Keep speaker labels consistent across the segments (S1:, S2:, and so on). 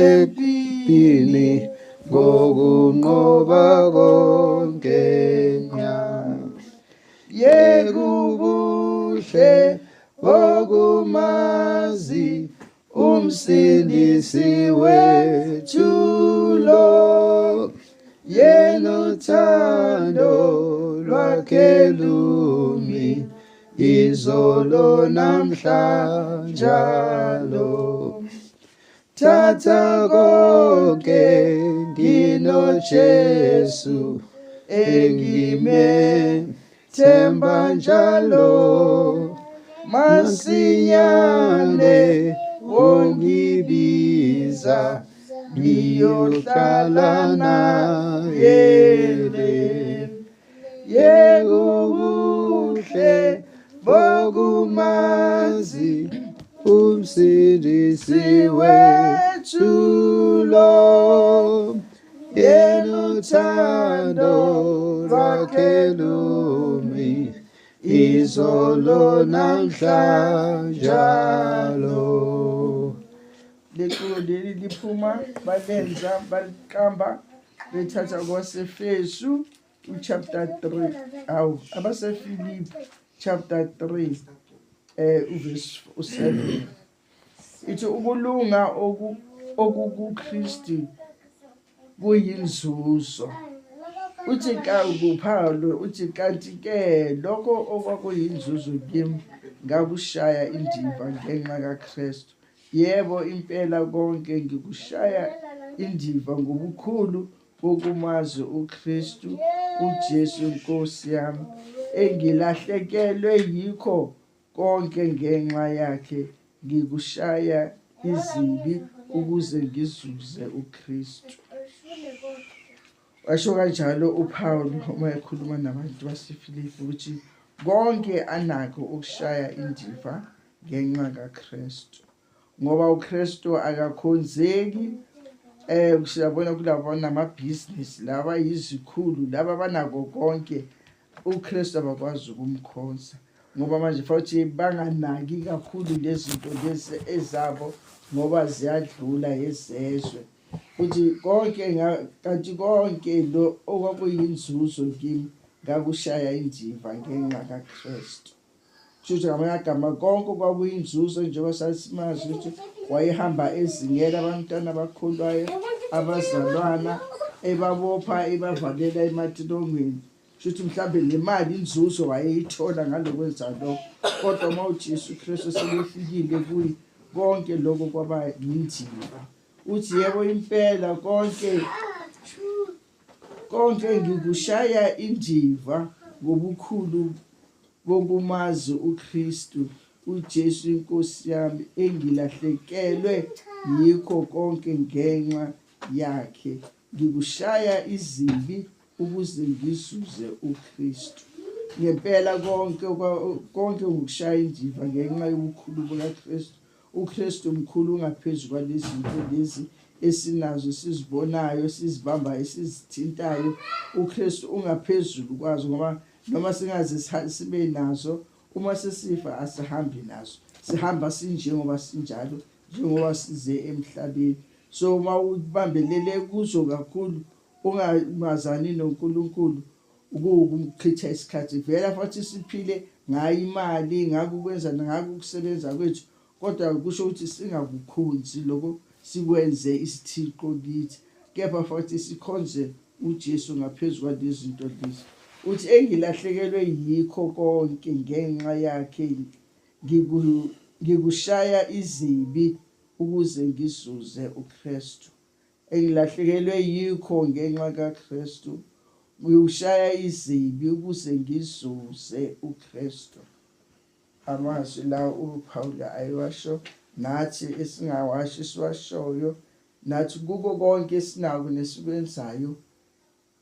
S1: Empini ngokunqoba konke nya. Yekubuhle bokumazi umsindisi wethu lo, yena uthando lwakhe lumi izolo namhla njalo. Thatha konke nginoJesu engime themba njalo, masinyane wongibiza ngiyohlala naye. Yekubuhle bokumazi umsindisi wethu lo, yena uthando lwakhe lumi izolo namhla njalo.
S2: Leculo leli liphuma balenza baliqamba bethatha kwaseFesu uchapter 3, awu abaseFilipi chapter 3 uverse 7, ithi ukulunga okukuKristu kuyinzuzo. Uthi ka kuPawulo uthi kanti ke lokho okwakuyinzuzo kimi ngakushaya indiva ngenxa kaKristu. Yebo impela konke ngikushaya indiva ngobukhulu bokumazi uKristu uJesu Nkosi yami, engilahlekelwe yikho konke ngenxa yakhe, ngikushaya izibi ukuze ngizuze uKristu. Washo kanjalo uPaul uma ekhuluma nabantu baseFilipi ukuthi konke anakho ukushaya indiva ngenxa kaKristu, ngoba uKristu akakhonzeki. Siyabona kulabo namabhizinisi, laba yizikhulu, laba banako konke, uKristu abakwazi ukumkhonza, ngoba manje futhi banganaki kakhulu lezi zinto lezi ezabo, ngoba ziyadlula ezezwe. Futhi konke kanti konke lo okwakuyinzuzo kimi ngakushaya indiva ngenxa kaKristu. Kusho ngamanye amagama konke kwakuyinzuzo, njengoba sasimazi ukuthi wayehamba ezingela abantwana abakholwayo, abazalwana, ebabopha ebavalela ematilongweni. Kusho ukuthi mhlawumbe le mali inzuzo wayeyithola ngalokwenza lokho, kodwa uma uJesu Kristu sebefikile kuye konke lokho kwaba yinzima. Uthi yebo impela konke konke ngikushaya indiva ngobukhulu bokumazi uKristu uJesu iNkosi yami, engilahlekelwe yikho konke ngenxa yakhe, ngikushaya izibi ukuze ngizuze uKristu. Ngempela konke konke ngokushaya indiva ngenxa yobukhulu bukaKristu. UKristu mkhulu ngaphezu kwalezi zinto lezi esinazo, esizibonayo, esizibambayo, esizithintayo. UKristu ungaphezulu kwazo, ngoba noma singaze sibe nazo, uma sesifa asihambi nazo, sihamba sinjengoba sinjalo, njengoba size emhlabeni. So uma ubambelele kuzo kakhulu ungazani noNkulunkulu, ukuwukuchitha isikhathi. Vela futhi siphile ngayo imali, ngako ukwenza, ngako ukusebenza kwethu, kodwa kusho ukuthi singakukhonzi lokho sikwenze isithixo kithi, kepha futhi sikhonze uJesu ngaphezu kwalezi zinto lezi. Uthi engilahlekelwe yikho konke ngenxa yakhe ngikushaya izibi ukuze ngizuze uKristu. Engilahlekelwe yikho ngenxa kaKristu ngiwushaya izibi ukuze ngizuze uKristu. Amazwi la uPawulu ayewasho nathi esingawasho esiwashoyo nathi kuko konke esinako nesikwenzayo,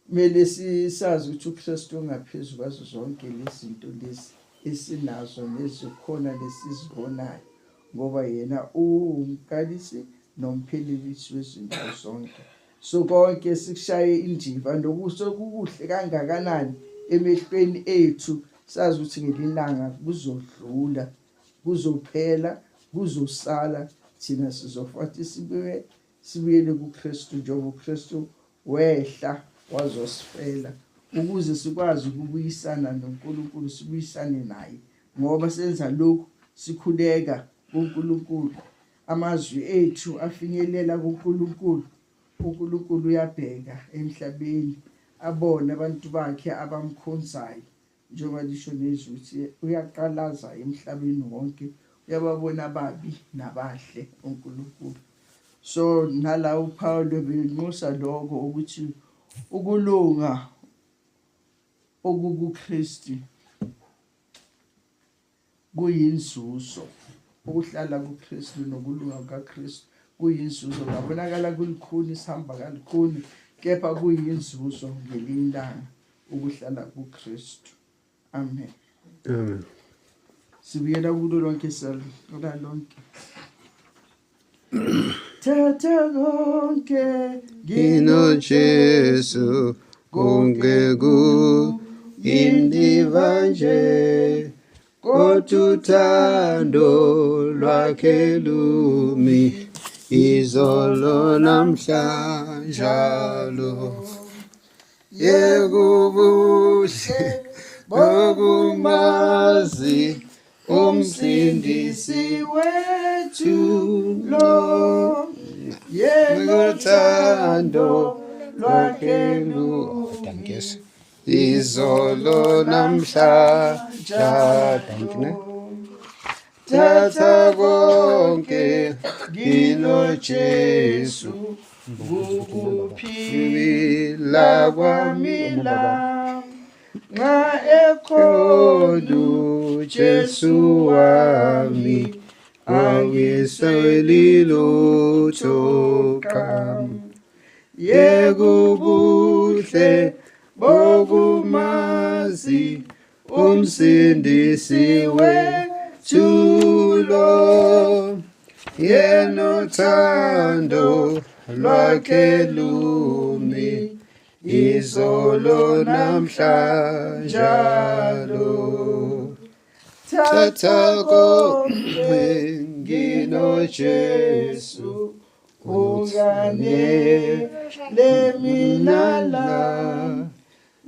S2: kumele sisazi ukuthi uKristu ungaphezu kwazo zonke lezi zinto lezi esinazo nezikhona nesizibonayo, ngoba yena uwumqalisi nomphelelisi wezinto zonke. So konke sikushaye indiva nokusekukuhle kangakanani emehlweni ethu, sazi ukuthi ngelinye kuzodlula, kuzophela, kuzosala, thina sizofa sibuye. Sibuyele kuKristu njengoba uKristu wehla wazosifela ukuze sikwazi ukubuyisana noNkulunkulu, sibuyisane naye. Ngoba senza lokhu, sikhuleka kuNkulunkulu, amazwi ethu afinyelela kuNkulunkulu. UNkulunkulu uyabheka emhlabeni abone abantu bakhe abamkhonzayo, njengoba lisho nezwi ukuthi uyaqalaza emhlabeni wonke, uyababona ababi nabahle uNkulunkulu. So nala uPaul benxusa lokho ukuthi ukulunga okukuKristu kuyinzuzo. Ukuhlala kuKristu nokulunga kukaKristu kuyinzuzo. Ngabonakala kulukhuni, sihamba kalukhuni, kepha kuyinzuzo ngelinye ilanga ukuhlala kuKristu. Amen.
S1: Amen.
S2: Sibuyela kulo lonke, siyaliqala lonke. Thatha konke
S1: NginoJesu konke kuyindiva nje, kodwa uthando lwakhe lumi izolo namhla njalo. Yekubuhle bokumazi umsindisi
S2: wethu lo,
S1: ngothando lwakhe lu. Izolo namhla njalo. Thatha konke nginoJesu,
S2: Ngukuphila
S1: kwami
S2: la nxa ekhona
S1: uJesu wami, angisweli lutho qha. Yekubuhle bokumazi umsindisi wethu lo, yena uthando lwakhe lumi izolo namhla njalo. Thatha konke nginoJesu,
S2: unganele mina la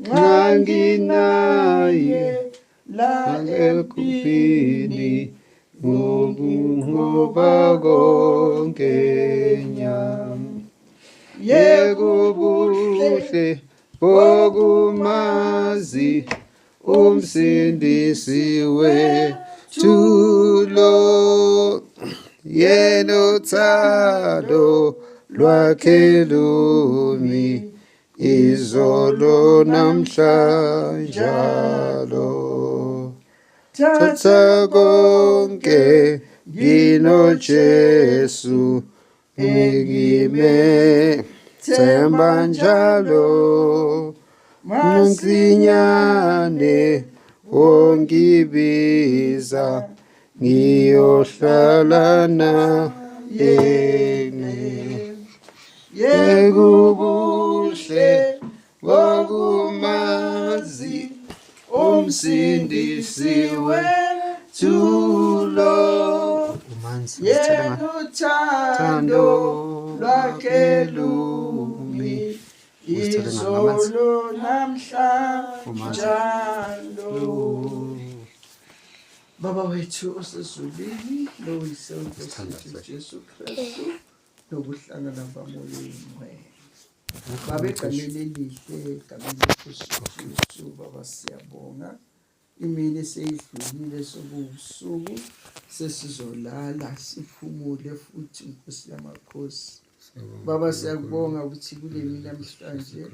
S1: nxa nginaye
S2: la
S1: ekupini ngokunqoba konke nyama. Yekubuhle bokumazi umsindisi wethu lo, yena uthando lwakhe lumi izolo namhla njalo. Thatha konke nginoJesu, ngime themba njalo. Masinyane wongibiza, ngiyohlala naye. Yekubuhle bokumazi umsindisi wethu lo,
S2: yena uthando lwakhe lumi izolo namhla njalo. Baba wethu osezulwini, noyise wenkosi yethu Jesu Kristu, nokuhlangana kwaMoya oyiNgcwele. Baba, egameni elihle, egameni lenkosi Jesu, Baba siyabonga. Imini seyidlulile, sekuwubusuku, sesizolala siphumule futhi, Nkosi yamakhosi. Baba siyakubonga ukuthi kule mini namhlanje